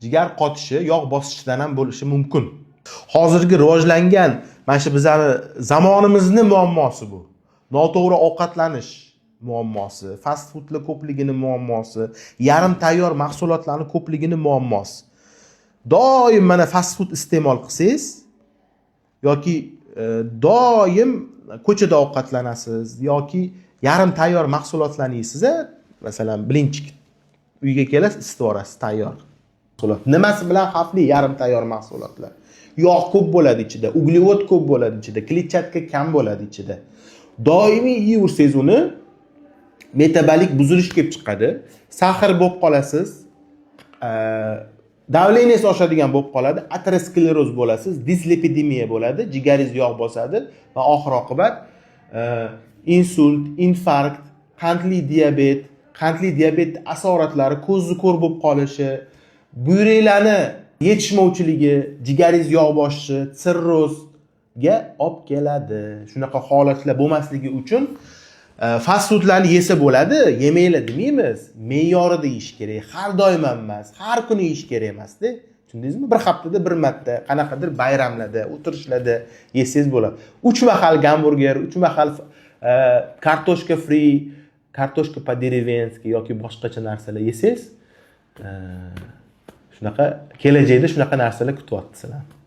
Jigar qotishi yog' bosishidan ham bo'lishi mumkin. Hozirgi rivojlangan mana shu bizani zamonimizni muammosi bu. Noto'g'ri ovqatlanish muammosi, fast foodlar ko'pligini muammosi, yarim tayyor mahsulotlarni ko'pligini muammosi. Doim mana fast food iste'mol qilsangiz yoki doim ko'chada ovqatlanasiz yoki yarim tayyor mahsulotlarni yeysiz, a, masalan, блинчик uyga kelasiz, isitib yuborasiz, tayyor mahsulot. Nimasi bilan xavfli yarim tayyor mahsulotlar? Yog' ko'p bo'ladi ichida, углевод ko'p bo'ladi ichida, kletchatka kam bo'ladi ichida. Doimiy yeyversangiz, uni metabolik buzilish kelib chiqadi, сахар bo'lib qolasiz, давление si oshadigan bo'lib qoladi, ateroskleroz bo'lasiz, dislipidemiya bo'ladi, jigaringiz yog' bosadi va oxir oqibat insult, infarkt, qandli diabet, qandli diabet asoratlari, ko'zni ko'r bo'lib qolishi, buyraklarni yetishmovchiligi, jigaringiz yog' bosishi, sirrozga olib keladi. Shunaqa holatlar bo'lmasligi uchun fast foodlarni yesa bo'ladi, yemanglar demaymiz. Me'yorida yeyish kerak, har doim ham emas, har kuni yeyish kerak emasda, tushundingizmi? Bir haftada bir marta, qanaqadir bayramlarda, o'tirishlarda yesangiz bo'ladi. Uch mahal gamburger, uch mahal kartoshka fri, kartoshka по деревенски yoki boshqacha narsalar yesangiz, shunaqa kelajakda shunaqa narsalar kutyapti sizlarni.